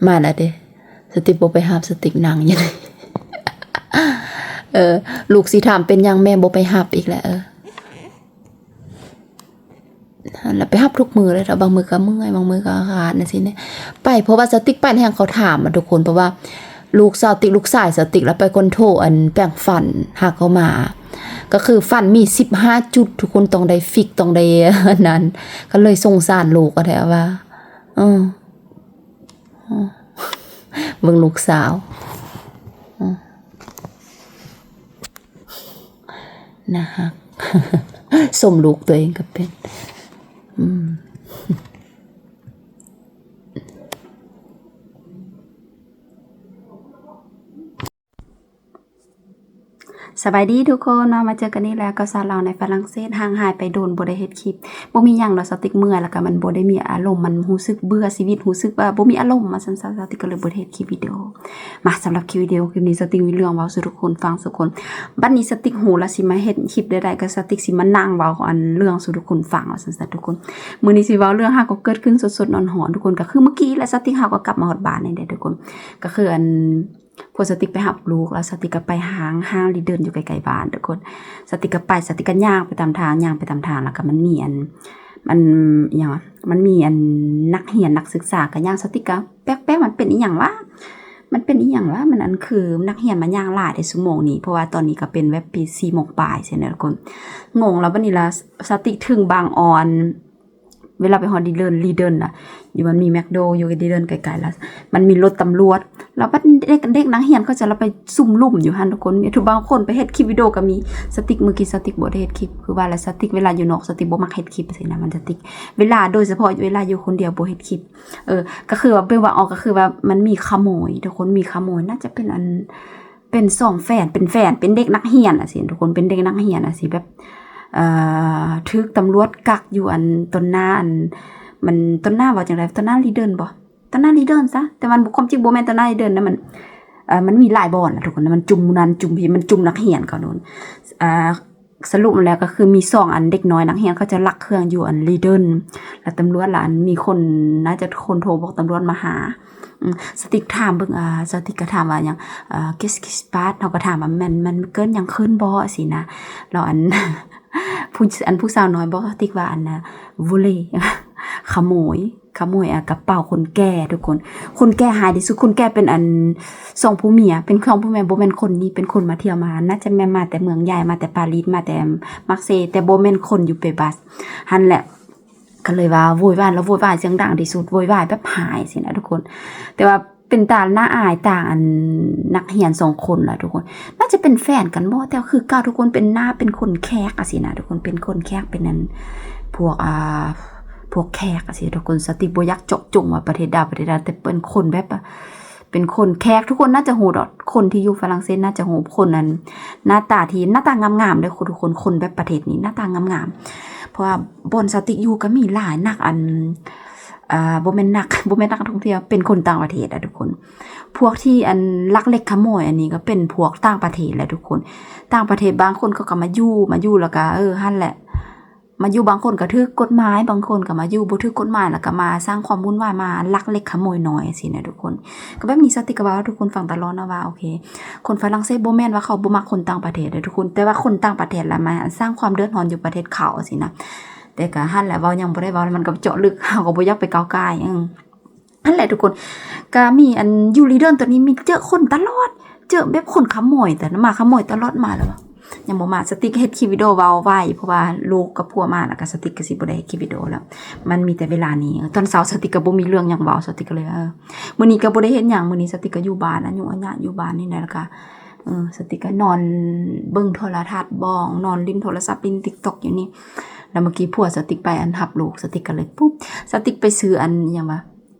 ມາແລ້ວເດ້ ສະຕິກບໍ່ໄປຮັບ ສະຕິກນັ່ງຢູ່ນີ້ ເອີ ລູກຊິຖາມເປັນຫຍັງ ແມ່ບໍ່ໄປຮັບອີກແລ້ວ ເອີ ຫັ້ນລະ ໄປຮັບທຸກມື້ເລີຍ ແລ້ວບາງມື້ກໍເມື່ອຍ ບາງມື້ກໍຄາດຈັ່ງຊີ້ແຫຼະ ໄປ ເພາະວ່າສະຕິກໄປແຮ່ງເຂົາຖາມອະທຸກຄົນ ເພາະວ່າລູກສະຕິກ ລູກຊາຍສະຕິກລະໄປຄອນໂທອັນແປງຟັນ ຫາກເອົາມາ ກໍຄືຟັນມີສິບຫ້າຈຸດ ທຸກຄົນຕ້ອງໄດ້ຟິກ ຕ້ອງໄດ້ອັນນັ້ນ ກໍເລີຍສົງສານລູກ ກໍແທ້ວ່າ ເອີ ເບິ່ງລູກສາວ ໜ້າຮັກ ຊົມລູກຕົວເອງກໍເປັນ ອືມ. ສະບາຍດີທຸກຄົນເນາະ ມາເຈີກັນອີກແລ້ວກັບສາວລາວໃນຝຣັ່ງເສດ ຫ່າງຫາຍໄປດົນ ບໍ່ໄດ້ເຮັດຄລິບ ບໍ່ມີຫຍັງດອກ ສະຕິກເມື່ອຍ ແລ້ວກໍມັນບໍ່ໄດ້ມີອາລົມ ມັນຮູ້ສຶກເບື່ອຊີວິດ ຮູ້ສຶກວ່າບໍ່ມີອາລົມ ວ່າຊັ້ນຊະ ສະຕິກກໍເລີຍບໍ່ໄດ້ເຮັດຄລິບວິດີໂອ ມາ ສຳລັບຄລິບວິດີໂອຄລິບນີ້ ສະຕິກມີເລື່ອງເວົ້າສູ່ທຸກຄົນຟັງທຸກຄົນ ບັດນີ້ສະຕິກຮູ້ລະ ຊິມາເຮັດຄລິບແນວໃດ ກໍສະຕິກຊິມານັ່ງເວົ້າອັນເລື່ອງສູ່ທຸກຄົນຟັງ ວ່າຊັ້ນຊະທຸກຄົນ ມື້ນີ້ຊິເວົ້າເລື່ອງຫາກໍເກີດຂຶ້ນສົດໆຮ້ອນໆ ທຸກຄົນ ກໍຄືມື້ກີ້ແຫຼະ ສະຕິກຫາກໍກັບມາຮອດບ້ານນີ້ແຫຼະທຸກຄົນ ກໍຄືອັນ ພວກສະຕິກໄປຮັບລູກ ແລ້ວສະຕິກກໍໄປຫ້າງ ຫ້າງລີເດີນຢູ່ໃກ້ໆບ້ານທຸກຄົນ ສະຕິກກໍໄປ ສະຕິກກໍຍ່າງໄປຕາມທາງ ຍ່າງໄປຕາມທາງ ແລ້ວກໍມັນມີອັນ ມັນ ອີຫຍັງວະ ມັນມີອັນນັກຮຽນນັກສຶກສາກໍຍ່າງ ສະຕິກກໍແປກໆ ມັນເປັນອີຫຍັງວະ ມັນເປັນອີຫຍັງວະ ມັນອັນຄືນັກຮຽນມາຍ່າງຫຼາຍແທ້ຊົ່ວໂມງນີ້ ເພາະວ່າຕອນນີ້ກໍເປັນແບບປີສີ່ໂມງປາຍຊີ້ນະທຸກຄົນ ງົງ ແລ້ວບັດນີ້ລະ ສະຕິກເຖິງບາງອອນ ເວລາໄປຮອດລີເດີນ ລີເດີນນະ ຢູ່ມັນມີແມັກໂດຢູ່ລີເດີນໃກ້ໆ ລະມັນມີລົດຕຳຫຼວດ ລະບັດເດັກ ເດັກນັກຮຽນເຂົາເຈົ້າລະໄປຊຸມລຸມຢູ່ຫັ້ນທຸກຄົນ ມີທຸກບາງຄົນໄປເຮັດຄລິບວິດີໂອກໍມີ ສະຕິກ ມື້ກີ້ສະຕິກບໍ່ໄດ້ເຮັດຄລິບ ຄືວ່າລະ ສະຕິກເວລາຢູ່ນອກ ສະຕິກບໍ່ມັກເຮັດຄລິບຊີ້ນະ ມັນສະຕິກ ເວລາ ໂດຍສະເພາະເວລາຢູ່ຄົນດຽວບໍ່ເຮັດຄລິບ ເອີ ກໍຄືວ່າ ເປັນວ່າ ອໍ ກໍຄືວ່າມັນມີຂະໂມຍ ທຸກຄົນ ມີຂະໂມຍ ໜ້າຈະເປັນອັນ ເປັນສອງແຝດ ເປັນແຝດ ເປັນເດັກນັກຮຽນຈັ່ງຊີ້ ທຸກຄົນ ເປັນເດັກນັກຮຽນຈັ່ງຊີ້ ແບບ ເອີ ຖືກຕຳຫຼວດກັກຢູ່ອັນ ຕໍ່ໜ້າອັນ ມັນຕໍ່ໜ້າ ເວົ້າຈັ່ງໃດ ຕໍ່ໜ້າລີເດີນບໍ ຕໍ່ໜ້າລີເດີນຊະ ແຕ່ມັນ ຄວາມຈິງບໍ່ແມ່ນຕໍ່ໜ້າລີເດີນນະ ມັນ ເອີ ມັນມີຫຼາຍບ່ອນລະທຸກຄົນ ມັນຈຸ່ມນັ້ນຈຸ່ມພີ້ ມັນຈຸ່ມນັກຮຽນເຂົາໂດນ ສະຫຼຸບແລ້ວກໍຄືມີສອງອັນ ເດັກນ້ອຍນັກຮຽນເຂົາເຈົ້າລັກເຄື່ອງຢູ່ອັນລີເດີນ ແລ້ວຕຳຫຼວດລະ ອັນ ມີຄົນ ໜ້າຈະຄົນໂທບອກຕຳຫຼວດມາຫາ ອືມ ສະຕິກຖາມເບິ່ງ ອາ ສະຕິກກໍຖາມວ່າຫຍັງ ອາ Qu'est-ce qui se passe ເຮົາກໍຖາມວ່າ ແມ່ນ ແມ່ນເກີດຫຍັງຂຶ້ນບໍ ຊີ້ນະ ແລ້ວອັນ ຜູ້ ອັນຜູ້ສາວນ້ອຍບອກສະຕິກວ່າ ອັນນ່າ Volé ຂະໂມຍ ຂະໂມຍ ອາ ກະເປົາຄົນແກ່ທຸກຄົນ ຄົນແກ່ຮ້າຍທີ່ສຸດ ຄົນແກ່ເປັນອັນ ສອງຜົວເມຍ ເປັນສອງຜົວເມຍ ບໍ່ແມ່ນຄົນນີ້ ເປັນຄົນມາທ່ຽວມາ ໜ້າຈະແມ່ນມາແຕ່ເມືອງໃຫຍ່ ມາແຕ່ປາຣີ ມາແຕ່ມາກເຊ ແຕ່ບໍ່ແມ່ນຄົນຢູ່ເປບັດ ຫັ້ນແຫຼະ ກໍເລີຍວ່າໂວຍວາຍ ລະໂວຍວາຍສຽງດັງທີ່ສຸດ ໂວຍວາຍແບບຮ້າຍຊີ້ນະທຸກຄົນ ແຕ່ວ່າເປັນຕາໜ້າອາຍ ຕ່າງອັນນັກຮຽນສອງຄົນລະທຸກຄົນ ໜ້າຈະເປັນແຟນກັນບໍ ແຕ່ວ່າຄືເກົ່າທຸກຄົນ ເປັນໜ້າເປັນຄົນແຂກຈັ່ງຊີ້ນະທຸກຄົນ ເປັນຄົນແຂກ ເປັນອັນ ພວກ ອາ ພວກແຂກຈັ່ງຊີ້ທຸກຄົນ ສະຕິກບໍ່ຢາກເຈາະຈົງວ່າປະເທດໃດປະເທດໃດ ແຕ່ເປັນຄົນແບບ ເປັນຄົນແຂກ ທຸກຄົນໜ້າຈະຮູ້ດອກ ຄົນທີ່ຢູ່ຝຣັ່ງເສດໜ້າຈະຮູ້ ຄົນນັ້ນ ໜ້າຕາທີ່ ໜ້າຕາງາມໆເດີ້ທຸກຄົນ ຄົນແບບປະເທດນີ້ໜ້າຕາງາມໆ ເພາະວ່າບ່ອນສະຕິກຢູ່ກໍມີຫຼາຍນັກອັນ ເອີ ບໍ່ແມ່ນນັກ ບໍ່ແມ່ນນັກທ່ອງທ່ຽວ ເປັນຄົນຕ່າງປະເທດອະທຸກຄົນ ພວກທີ່ອັນລັກເລັກຂະໂມຍອັນນີ້ກໍເປັນພວກຕ່າງປະເທດແຫຼະທຸກຄົນ ຕ່າງປະເທດບາງຄົນເຂົາກໍມາຢູ່ ມາຢູ່ແລ້ວກໍ ເອີ ຫັ້ນແຫຼະ ມາຢູ່ ບາງຄົນກໍຖືກກົດໝາຍ ບາງຄົນກໍມາຢູ່ບໍ່ຖືກກົດໝາຍ ແລ້ວກໍມາສ້າງຄວາມວຸ່ນວາຍ ມາລັກເລັກຂະໂມຍນ້ອຍຊີ້ນະທຸກຄົນ ກໍແບບນີ້ ສະຕິກກໍເວົ້າໃຫ້ທຸກຄົນຟັງຕະຫຼອດນະວ່າ ໂອເຄ ຄົນຝຣັ່ງເສດບໍ່ແມ່ນວ່າເຂົາບໍ່ມັກຄົນຕ່າງປະເທດເດີ້ທຸກຄົນ ແຕ່ວ່າຄົນຕ່າງປະເທດລະມາສ້າງຄວາມເດືອດຮ້ອນຢູ່ປະເທດເຂົາຊີ້ນະ ແຕ່ກໍຫັ້ນແຫຼະ ເວົ້າຫຍັງບໍ່ໄດ້ເວົ້າ ແລ້ວມັນກໍເຈາະເລິກ ເຮົາກໍບໍ່ຢາກໄປກ້າວກ່າຍ ອືມ ຫັ້ນແຫຼະທຸກຄົນ ກະມີອັນຢູ່ລີເດີນໂຕນີ້ມີເຈີຄົນຕະຫຼອດ ເຈີແບບຄົນຂະໂມຍ ແຕ່ມາຂະໂມຍຕະຫຼອດມາແລ້ວ ຍັງບໍ່ມາ ສະຕິກເຮັດຄລິບວິດີໂອເວົ້າໄວ້ ເພາະວ່າລູກກັບຜົວມາ ແລ້ວກະສະຕິກກະຊິບໍ່ໄດ້ເຮັດຄລິບວິດີໂອແລ້ວ ມັນມີແຕ່ເວລານີ້ ຕອນເຊົ້າສະຕິກກະບໍ່ມີເລື່ອງຫຍັງເວົ້າ ສະຕິກກະເລີຍ ເອີ ມື້ນີ້ກະບໍ່ໄດ້ເຮັດຫຍັງ ມື້ນີ້ສະຕິກກະຢູ່ບ້ານ ອາຍຸອາຍະຢູ່ບ້ານນີ້ແຫຼະ ແລ້ວກະ ເອີ ສະຕິກກະນອນເບິ່ງໂທລະທັດບ້ອງ ນອນຫຼິ້ນໂທລະສັບ ຫຼິ້ນຕິກຕັອກຢູ່ນີ້ ແລ້ວມື້ກີ້ຜົວສະຕິກໄປອັນຮັບລູກ ສະຕິກກະເລີຍປຸບ ສະຕິກໄປຊື້ອັນຫຍັງວະ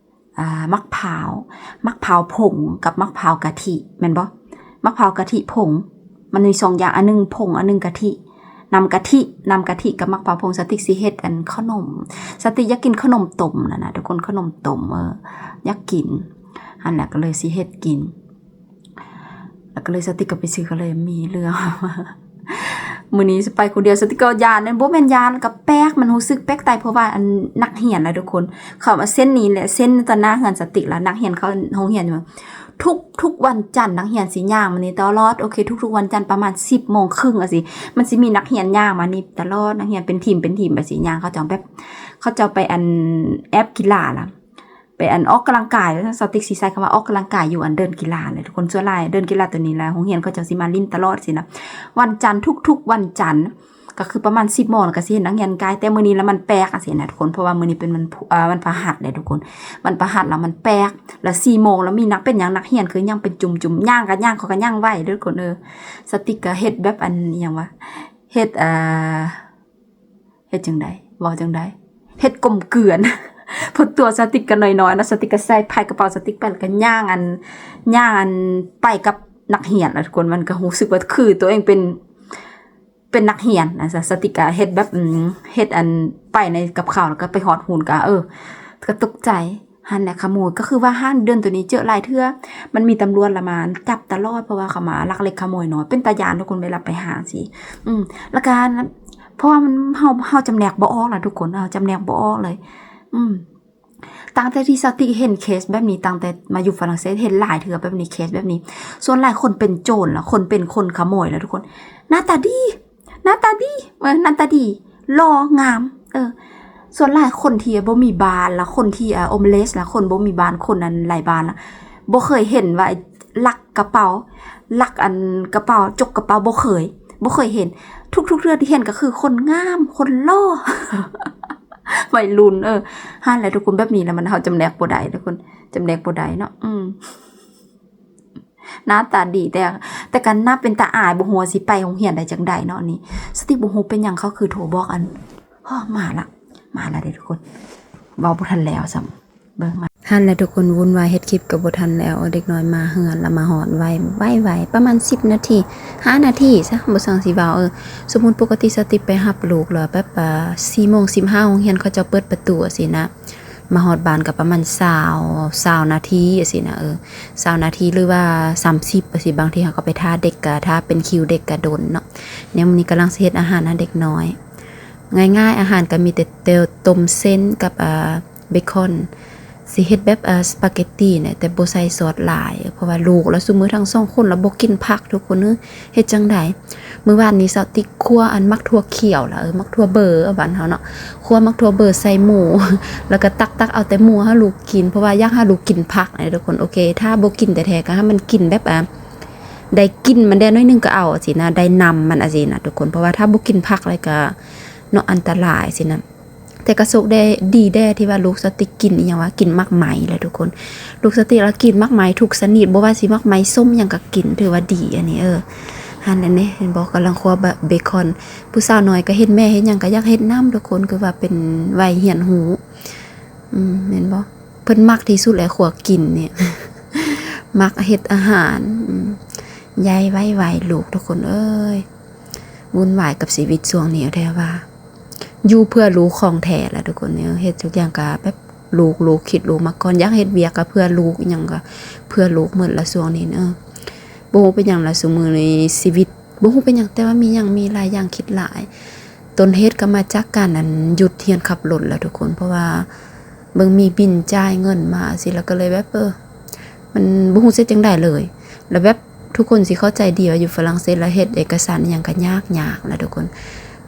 ອ່າ ໝາກພ້າວ ໝາກພ້າວຜົງກັບໝາກພ້າວກະທິ ແມ່ນບໍ່? ໝາກພ້າວກະທິຜົງ ມັນມີສອງຢ່າງ ອັນໜຶ່ງຜົງ ອັນໜຶ່ງກະທິ ນ້ຳກະທິ ນ້ຳກະທິກັບໝາກພ້າວຜົງ ສະຕິກຊິເຮັດອັນຂະໜົມ ສະຕິກຢາກກິນຂະໜົມຕົ້ມຫັ້ນນະທຸກຄົນ ຂະໜົມຕົ້ມ ເອີ ຢາກກິນ ຫັ້ນແຫຼະ ກໍເລີຍຊິເຮັດກິນ ແລ້ວກໍເລີຍສະຕິກກໍໄປຊື້ ກໍເລີຍມີເລື່ອງ ມື້ນີ້ຊິໄປຄົນດຽວ ສະຕິກກໍຢ້ານ ບໍ່ແມ່ນຢ້ານ ກໍແປກ ມັນຮູ້ສຶກແປກໃຈ ເພາະວ່າອັນນັກຮຽນນະທຸກຄົນ ເຂົາມາເຊັນນີ້ແຫຼະ ເຊັນຕໍ່ໜ້າເຮືອນສະຕິລະ ນັກຮຽນເຂົາໂຮງຮຽນຢູ່ ທຸກ ທຸກວັນຈັນນັກຮຽນຊິຍ່າງມານີ້ຕະຫຼອດ ໂອເຄ ທຸກໆວັນຈັນປະມານສິບໂມງເຄິ່ງຈັ່ງຊີ້ ມັນຊິມີນັກຮຽນຍ່າງມານີ້ຕະຫຼອດ ນັກຮຽນເປັນທີມ ເປັນທີມແບບຊີ້ຍ່າງ ເຂົາເຈົ້າແບບ ເຂົາເຈົ້າໄປອັນແອບກິລາລະ ໄປອັນອອກກຳລັງກາຍ ສາວຕິກຊິໃຊ້ຄຳວ່າອອກກຳລັງກາຍຢູ່ອັນເດີ່ນກິລາແຫຼະທຸກຄົນ ສ່ວນຫຼາຍເດີ່ນກິລາໂຕນີ້ລະ ໂຮງຮຽນເຂົາເຈົ້າຊິມາຫຼິ້ນຕະຫຼອດຊີ້ນະ ວັນຈັນ ທຸກໆວັນຈັນ ກໍຄືປະມານສິບໂມງ ແລ້ວກໍຊິເຫັນນັກຮຽນກາຍ ແຕ່ມື້ນີ້ລະມັນແປກຈັ່ງຊີ້ນະທຸກຄົນ ເພາະວ່າມື້ນີ້ເປັນວັນ ວັນພະຫັດແຫຼະທຸກຄົນ ວັນພະຫັດລະມັນແປກ ລະສີ່ໂມງລະມີນັກ ເປັນຫຍັງນັກຮຽນຄືຍັງເປັນຈຸ່ມໆ ຍ່າງກໍຍ່າງ ຂ້ອຍກໍຍ່າງໄວເດີທຸກຄົນເອີ ສາວຕິກກໍເຮັດແບບອັນ ອີ່ຫຍັງວະ ເຮັດ ເອີ ເຮັດຈັ່ງໃດ ເວົ້າຈັ່ງໃດ ເຮັດກົມເກືອນ ເພາະຕົວສາວຕິກກໍນ້ອຍໆເນາະ ສາວຕິກກໍໃສ່ພາຍກະເປົາສາວຕິກໄປ ແລ້ວກໍຍ່າງອັນ ຍ່າງອັນໄປກັບນັກຮຽນລະທຸກຄົນ ມັນກໍຮູ້ສຶກວ່າຄືຕົວເອງເປັນ ເປັນນັກຮຽນນະ ສາ ສາວຕິກກະເຮັດແບບ ເຮັດອັນ ໄປໃນກັບເຂົາ ແລ້ວກໍໄປຮອດຮຸ່ນກະ ເອີ ກໍຕົກໃຈ ຫັ້ນແຫຼະຂະໂມຍ ກໍຄືວ່າຮ້ານເດີ່ນໂຕນີ້ເຈີຫຼາຍເທື່ອ ມັນມີຕຳຫຼວດລະມາຈັບຕະຫຼອດ ເພາະວ່າເຂົາມາລັກເລັກຂະໂມຍນ້ອຍ ເປັນຕາຢ້ານທຸກຄົນ ເວລາໄປຫ້າງຊີ້ ອືມ ແລ້ວກະ ເພາະວ່າມັນ ເຮົາ ເຮົາຈຳແນກບໍ່ອອກລະທຸກຄົນ ເຮົາຈຳແນກບໍ່ອອກເລີຍ ອືມ ຕັ້ງແຕ່ທີ່ສາວຕິກເຫັນເຄສແບບນີ້ ຕັ້ງແຕ່ມາຢູ່ຝຣັ່ງເສດ ເຫັນຫຼາຍເທື່ອແບບນີ້ ເຄສແບບນີ້ ສ່ວນຫຼາຍຄົນເປັນໂຈນລະ ຄົນເປັນຄົນຂະໂມຍລະທຸກຄົນ ໜ້າຕາດີ ໜ້າຕາດີ ເອີ ໜ້າຕາດີ ຫຼໍ່ ງາມ ເອີ ສ່ວນຫຼາຍຄົນທີ່ບໍ່ມີບ້ານລະ ຄົນທີ່ ເອີ ໂອມເລສລະ ຄົນບໍ່ມີບ້ານ ຄົນອັນໄຮ້ບ້ານລະ ບໍ່ເຄີຍເຫັນວ່າລັກກະເປົາ ລັກອັນກະເປົາ ຈົກກະເປົາ ບໍ່ເຄີຍ ບໍ່ເຄີຍເຫັນ ທຸກໆເທື່ອທີ່ເຫັນກໍຄືຄົນງາມ ຄົນຫຼໍ່ ໄວລຸ້ນ ເອີ ຫັ້ນແຫຼະທຸກຄົນ ແບບນີ້ລະມັນ ເຮົາຈຳແນກບໍ່ໄດ້ທຸກຄົນ ຈຳແນກບໍ່ໄດ້ເນາະ ອືມ ໜ້າຕາດີ ແຕ່ ແຕ່ກໍໜ້າເປັນຕາອາຍ ບໍ່ຮູ້ວ່າຊິໄປໂຮງຮຽນໄດ້ຈັ່ງໃດເນາະ ນີ້ ສາວຕິກບໍ່ຮູ້ເປັນຫຍັງ ເຂົາຄືໂທບອກອັນ ຮໍ ມາລະ ມາລະເດ້ທຸກຄົນ ເວົ້າບໍ່ທັນແລ້ວຊ້ຳ ເບິ່ງມາ ຫັ້ນແຫຼະທຸກຄົນ ວຸ່ນວາຍເຮັດຄລິບກໍບໍ່ທັນແລ້ວ ເດັກນ້ອຍມາເຮືອນລະ ມາຮອດໄວ ໄວໆ ປະມານສິບນາທີ ຫ້ານາທີຊະ ບໍ່ຊ່າງຊິເວົ້າ ເອີ ສົມມຸດປົກກະຕິສາວຕິກໄປຮັບລູກລະແບບ ເອີ ສີ່ໂມງສິບຫ້າ ໂຮງຮຽນເຂົາເຈົ້າເປີດປະຕູຊີ້ນະ ມາຮອດບ້ານກໍປະມານຊາວ ຊາວນາທີຈັ່ງຊີ້ນະ ເອີ ຊາວນາທີ ຫຼືວ່າສາມສິບຈັ່ງຊີ້ ບາງທີເຮົາກໍໄປຖ້າເດັກ ກະຖ້າເປັນຄິວເດັກກະດົນເນາະ ແນວມື້ນີ້ກຳລັງຊິເຮັດອາຫານໃຫ້ເດັກນ້ອຍ ງ່າຍໆ ອາຫານກໍມີແຕ່ ແຕ່ຕົ້ມເສັ້ນກັບ ອາ ເບຄອນ ຊິເຮັດແບບ ອາ ສະປາເກັດຕີນະ ແຕ່ບໍ່ໃສ່ຊອດຫຼາຍ ເພາະວ່າລູກລະຊຸມື້ທັງສອງຄົນລະບໍ່ກິນຜັກທຸກຄົນເອີຍ ເຮັດຈັ່ງໃດ ມື້ວານນີ້ສາວຕິກຂົ້ວອັນໝາກຖົ່ວຂຽວລະ ເອີ ໝາກຖົ່ວເບີ ເອີ ບ້ານເຮົາເນາະ ຂົ້ວໝາກຖົ່ວເບີໃສ່ໝູ ແລ້ວກໍຕັກໆເອົາແຕ່ໝູໃຫ້ລູກກິນ ເພາະວ່າຢາກໃຫ້ລູກກິນຜັກນະທຸກຄົນ ໂອເຄ ຖ້າບໍ່ກິນແທ້ໆ ກໍໃຫ້ມັນກິນແບບ ອາ ໄດ້ກິ່ນມັນແດ່ໜ້ອຍໜຶ່ງກໍເອົາຊີ້ນະ ໄດ້ນ້ຳມັນຈັ່ງຊີ້ນະທຸກຄົນ ເພາະວ່າຖ້າບໍ່ກິນຜັກແລ້ວກໍເນາະ ອັນຕະລາຍຊີ້ນະ ແຕ່ກໍໂຊກແດ່ ດີແດ່ທີ່ວ່າລູກສາວຕິກກິນອີ່ຫຍັງວະ ກິນໝາກໄມ້ແຫຼະທຸກຄົນ ລູກສາວຕິກລະກິນໝາກໄມ້ທຸກຊະນິດ ບໍ່ວ່າຊິໝາກໄມ້ສົ້ມຫຍັງກໍກິນ ຖືວ່າດີອັນນີ້ ເອີ ຫັ້ນແຫຼະເນ ເຫັນບໍ່ ກຳລັງຂົ້ວເບຄອນ ຜູ້ສາວນ້ອຍກໍເຫັນແມ່ເຮັດຫຍັງກໍຢາກເຮັດນຳທຸກຄົນ ຄືວ່າເປັນໄວຮຽນຮູ້ ອືມ ແມ່ນບໍ່ ເພິ່ນມັກທີ່ສຸດແຫຼະ ຂົ້ວກິນນີ້ ມັກເຮັດອາຫານ ອືມ ໃຫຍ່ໄວໆ ລູກທຸກຄົນເອີຍ ວຸ່ນວາຍກັບຊີວິດຊ່ວງນີ້ແທ້ວ່າ ຢູ່ເພື່ອລູກຂອງແທ້ລະທຸກຄົນເອີຍ ເຮັດທຸກຢ່າງກະແບບລູກ ລູກ ຄິດລູກມາກ່ອນ ຢາກເຮັດວຽກກະເພື່ອລູກ ອີ່ຫຍັງກະເພື່ອລູກໝົດລະຊ່ວງນີ້ເອີ ບໍ່ຮູ້ເປັນຫຍັງລະຊຸມື້ນີ້ຊີວິດ ບໍ່ຮູ້ເປັນຫຍັງ ແຕ່ວ່າມີຫຍັງ ມີຫຼາຍຢ່າງ ຄິດຫຼາຍ ຕົ້ນເຫດກໍມາຈາກການ ອັນ ຢຸດຮຽນຂັບລົດແຫຼະທຸກຄົນ ເພາະວ່າເບິ່ງມີບິນຈ່າຍເງິນມາຊີ້ ແລ້ວກໍເລີຍແບບ ເອີ ມັນບໍ່ຮູ້ຊິເຮັດຈັ່ງໃດເລີຍ ແລ້ວແບບທຸກຄົນຊິເຂົ້າໃຈດີວ່າຢູ່ຝຣັ່ງເສດ ແລ້ວເຮັດເອກະສານອີ່ຫຍັງກໍຍາກໆນະທຸກຄົນ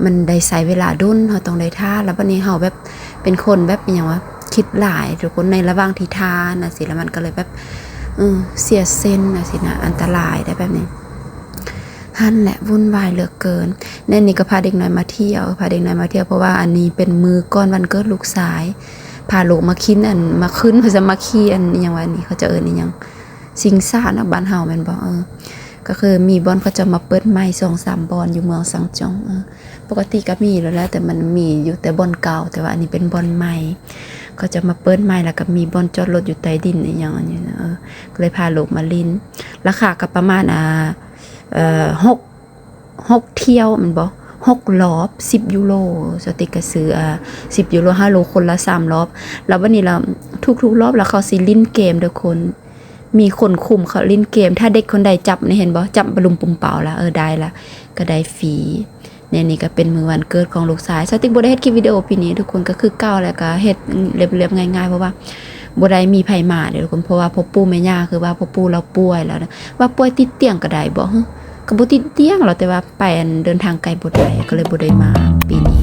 ມັນໄດ້ໃຊ້ເວລາດົນ ເຮົາຕ້ອງໄດ້ຖ້າ ແລ້ວບັດນີ້ເຮົາແບບເປັນຄົນແບບ ອີ່ຫຍັງວະ ຄິດຫຼາຍທຸກຄົນ ໃນລະຫວ່າງທີ່ຖ້ານະຊີ້ ແລ້ວມັນກໍເລີຍແບບ ເອີ ເສຍເສັ້ນນະຊີ້ນະ ອັນຕະລາຍໄດ໋ແບບນີ້ ຫັ້ນແຫຼະວຸ່ນວາຍເຫຼືອເກີນ ແນວນີ້ກໍພາເດັກນ້ອຍມາທ່ຽວ ພາເດັກນ້ອຍມາທ່ຽວ ເພາະວ່າອັນນີ້ເປັນມື້ກ່ອນວັນເກີດລູກຊາຍ ພາລູກມາຂິ້ນ ອັນ ມາຂຶ້ນ ວ່າຊັ້ນ ມາຂີ່ ອັນ ອີ່ຫຍັງວະ ອັນນີ້ເຂົາເຈົ້າເອີ້ນອີ່ຫຍັງ ຊິງສາເນາະ ບ້ານເຮົາແມ່ນບໍ່ ເອີ ກໍຄືມີບ່ອນເຂົາເຈົ້າມາເປີດໃໝ່ສອງສາມບ່ອນຢູ່ເມືອງຊາງຈົງ ເອີ ປົກກະຕິກໍມີຢູ່ແລ້ວ ແຕ່ມັນມີຢູ່ແຕ່ບ່ອນເກົ່າ ແຕ່ວ່າອັນນີ້ເປັນບ່ອນໃໝ່ ເຂົາເຈົ້າມາເປີດໃໝ່ ແລ້ວກໍມີບ່ອນຈອດລົດຢູ່ໃຕ້ດິນ ອີ່ຫຍັງອັນນີ້ນະ ເອີ ກໍເລີຍພາລູກມາຫຼິ້ນ ລາຄາກໍປະມານ ອ່າ ເອີ ຫົກ ຫົກຖ້ຽວແມ່ນບໍ່ ຫົກລອບ ສິບຢູໂຣ ສາວຕິກກໍຊື້ ອ່າ ສິບຢູໂຣ ໃຫ້ລູກຄົນລະສາມລອບ ແລ້ວບັດນີ້ລະ ທຸກໆລອບລະເຂົາຊິຫຼິ້ນເກມທຸກຄົນ ມີຄົນຄຸມເຂົາຫຼິ້ນເກມ ຖ້າເດັກຄົນໃດຈັບນີ້ ເຫັນບໍ່ ຈັບປະລຸມປຸມເປົາລະ ເອີ ໄດ້ລະ ກໍໄດ້ຟຣີ ແນວນີ້ກໍເປັນມື້ວັນເກີດຂອງລູກຊາຍ. ສາວຕິກບໍ່ໄດ້ເຮັດຄລິບວິດີໂອປີນີ້ທຸກຄົນ ກໍຄືເກົ່າ ແລ້ວກໍເຮັດລຽບໆງ່າຍໆ ເພາະວ່າບໍ່ໄດ້ມີໃຜມາເດ້ທຸກຄົນ ເພາະວ່າພໍ່ປູ່ແມ່ຍ່າ ຄືວ່າພໍ່ປູ່ລາວປ່ວຍແລ້ວນະ ວ່າປ່ວຍຕິດຕຽງກໍໄດ້ບໍ ກໍບໍ່ຕິດຕຽງຫຼອກ ແຕ່ວ່າໄປອັນເດີນທາງໄກບໍ່ໄດ້ ກໍເລີຍບໍ່ໄດ້ມາປີນີ້.